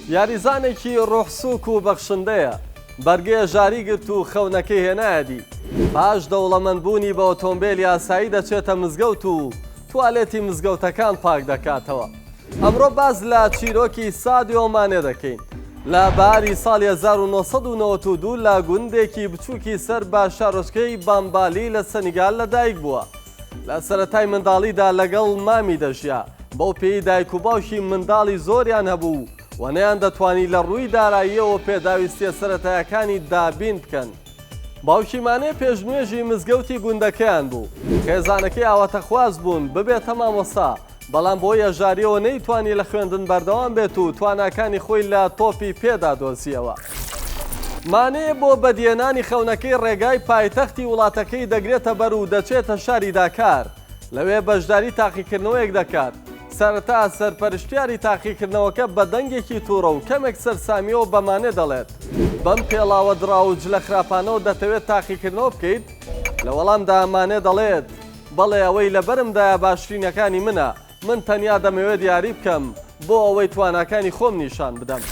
یاریزانێکی ڕۆح سووک و بەخشندەیە، بەرگەی هەژاری گرت و خەونەکەی هێنایە دی. پاش دەوڵەمەندبوونی بە ئۆتۆمبێلی ئاسایی دەچێتە مزگەوت و توالێتی مزگەوتەکان پاک دەکاتەوە. ئەمڕۆ باس لە چیرۆکی سادیۆ مانێ دەکەین. لە بەهاری ساڵی 1992 لە گوندێکی بچووکی سەر بە شارۆچکەی بامبالی لە سەنیگال لەدایک بووە. لە سەرەتای منداڵیدا لەگەڵ مامی دەژیا، بەو پێیەی دایک و باوکی منداڵی زۆریان هەبوو و نەیاندەتوانی لە ڕووی داراییەوە پێداویستییە سەرەتایەکانی دابین بکەن. باوکی مانێ پێشنوێژی مزگەوتی گوندەکەیان بوو، خێزانەکەی ئاواتەخواز بوون ببێتە مامۆستا، بەڵام بەهۆی هەژارییەوە نەیتوانی لە خوێندن بەردەوام بێت و تواناکانی خۆی لە تۆپی پێدا دۆزییەوە. مانێ بۆ بەدیهێنانی خەونەکەی ڕێگای پایتەختی وڵاتەکەی دەگرێتە بەر و دەچێتە شاری داکار، لەوێ بەشداری تاقیکردنەوەیەک دەکات، سەرەتا سەرپەرشتیاری تاقیکردنەوەکە بە دەنگێکی توڕە و کەمێک سەرسامییەوە بە مانێ دەڵێت، بەم پێڵاوە دڕاو و جلە خراپانەوە دەتەوێت تاقیکردنەوە بکەیت؟ لە وەڵامدا مانێ دەڵێت، بەڵێ ئەوەی لەبەرمدایە باشترینەکانی منە، من تەنیا دەمەوێت یاری بکەم بۆ ئەوەی تواناکانی خۆم نیشان بدەم.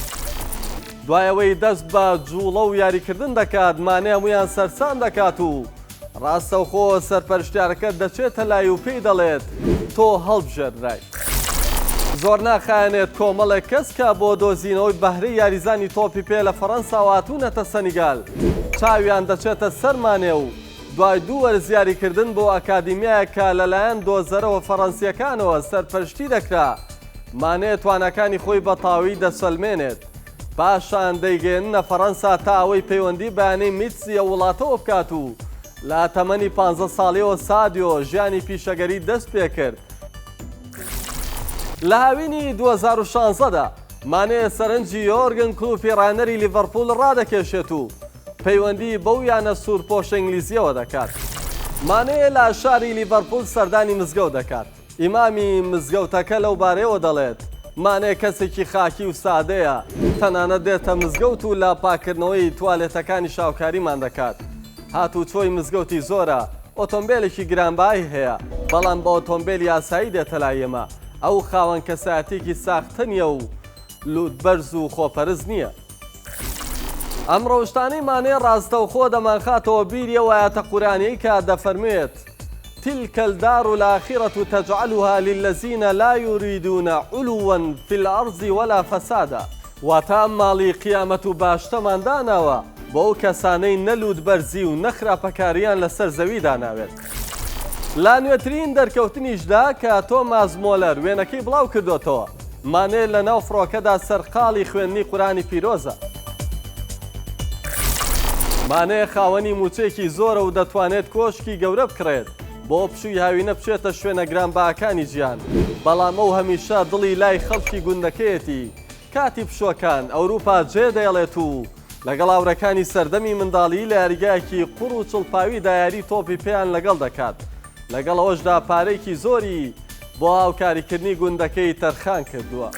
دوای ئەوەی دەست بە جوڵە و یاریکردن دەکات، مانێ هەموویان سەرسام دەکات و ڕاستەوخۆ سەرپەرشتیارەکە دەچێتە لای و پێی دەڵێت تۆ هەڵبژێردرای. زۆر ناخایەنێت کۆمەڵێک کەس کە بۆ دۆزینەوەی بەهرەی یاریزانی تۆپی پێ لە فەڕەنساوە هاتوونەتە سەنیگال، چاویان دەچێتە سەر مانێ و دوای دوو وەرز یاریکردن بۆ ئەکادیمیایەک کە لەلایەن دۆزەرەوە فەڕەنسییەکانەوە سەرپەرشتی دەکرا، مانێ تواناکانی خۆی بە تەواوی دەسەلمێنێت. پاشان دەیگەیەننە فەڕەنسا تا ئەوەی پەیوەندی بە یانەی میتزی ئەو وڵاتەوە بکات و لە تەمەنی پانزە ساڵیەوە سادیۆ ژیانی پیشەگەری دەستپێکرد. لە هاوینی 2016 دا مانێ سەرنجی یۆرگن کلوپی ڕاهێنەری لیڤەرپوول ڕادەکێشێت و پەیوەندی بەو یانە سوورپۆشە ئینگلیزییەوە دەکات. مانێ لە شاری لیڤەرپوول سەردانی مزگەوت دەکات. ئیمامی مزگەوتەکە لەو بارەیەوە دەڵێت، مانێ کەسێکی خاکی و سادەیە، تەنانەت دێتە مزگەوت و لە پاککردنەوەی توالێتەکانیش هاوکاریمان دەکات. هاتوچۆی مزگەوتی زۆرە، ئۆتۆمبێلێکی گرانبەهای هەیە، بەڵام بە ئۆتۆمبێلی ئاسایی دێتە لای ئێمە. ئەو خاوەن کەسایەتییەکی ساختە نییە و لووتبەرز و خۆپەرست نییە. ئەم ڕەوشتانەی مانێ ڕاستەوخۆ دەمانخاتەوە بیری ئەو ئایەتە قورئانیەی کە دەفەرموێت، تلک الدار الآخرە تجعلها للذین لا یریدون علوا فی الارض ولا فسادا، واتە ئەم ماڵی قیامەت و بەهەشتەمان داناوە بۆ ئەو کەسانەی نە لووتبەرزی و نە خراپەکارییان لەسەر زەویدا ناوێت. لە نوێترین دەرکەوتنیشدا کە تۆماس مۆلەر وێنەکەی بڵاوکردۆتەوە، مانێ لە ناو فڕۆکەدا سەرقاڵی خوێندنی قورئانی پیرۆزە. مانێ خاوەنی مووچەیەکی زۆرە و دەتوانێت کۆشکی گەورە بکڕێت بۆ پشووی هاوینە بچێتە شوێنە گرانبەهاکانی جیهان، بەڵام ئەو هەمیشە دڵی لای خەڵکی گوندەکەیەتی، کاتی پشووەکان ئەوروپا جێدەێڵێت و لەگەڵ هاوڕێکانی سەردەمی منداڵیی لە یاریگایەکی قوڕ و چڵپاویدا یاری تۆپی پێیان لەگەڵ دەکات، لەگەڵ ئەوەشدا پارەیەکی زۆری بۆ هاوکاریکردنی گوندەکەی تەرخان کردووە.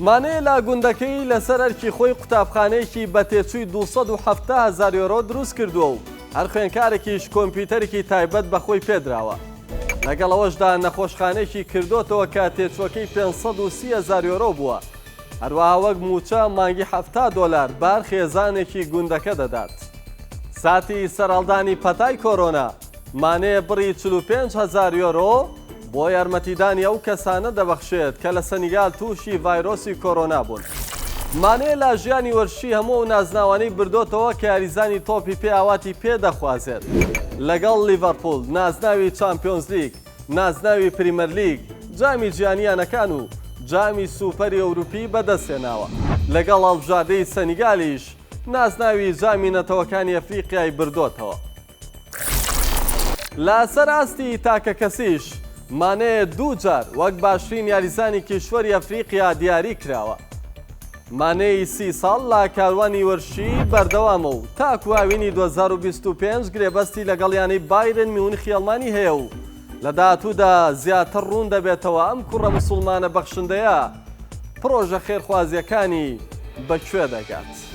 مانێ لە گوندەکەی لەسەر ئەرکی خۆی قوتابخانەیەکی بە تێچووی 270 هەزار یۆرۆ دروست کردووە و هەر خوێندکارێکیش کۆمپیوتەرێکی تایبەت بە خۆی پێدراوە. لەگەڵ ئەوەشدا نەخۆشخانەیەکی کردۆتەوە کە تێچووەکەی 530 هەزار یۆرۆ بووە. هەروەها وەک مووچە مانگی 70 دۆلار بە هەر خێزانێکی گوندەکە دەدات. ساتی سەرهەڵدانی پەتای کۆرۆنا، مانێ بڕی 45 هەزار یۆرۆ بۆ یارمەتیدانی ئەو کەسانە دەبەخشێت کە لە سەنیگال تووشی ڤایرۆسی کۆرۆنا بوون. مانێ لە ژیانی وەرزشی هەموو ئەو نازناوانەی بردۆتەوە کە یاریزانی تۆپی پێ ئاواتی پێ دەخوازێت. لەگەڵ لیڤەرپوڵ نازناوی چامپیۆنزلیگ، نازناوی پریمەرلیگ، جامی جیهانی یانەکان و جامی سوپەری ئەوروپی بەدەستهێناوە. لەگەڵ هەڵبژاردەی سەنیگالیش نازناوی جامی نەتەوەکانی ئەفریقیای بردۆتەوە. لەسەر ئاستی تاکەکەسیش، مانێ دوو جار وەک باشترین یاریزانی کیشوەری ئەفریقیا دیاری کراوە. مانێی سی ساڵ لە کاروانی وەرزشی بەردەوامە و تاکو هاوینی 2025 گرێبەستی لەگەڵ یانەی بایرن میونخی ئەڵمانی هەیە و لە داهاتوودا زیاتر ڕوون دەبێتەوە ئەم کوڕە مسوڵمانە بەخشندەیە پڕۆژە خێرخوازییەکانی بە کوێ دەگات.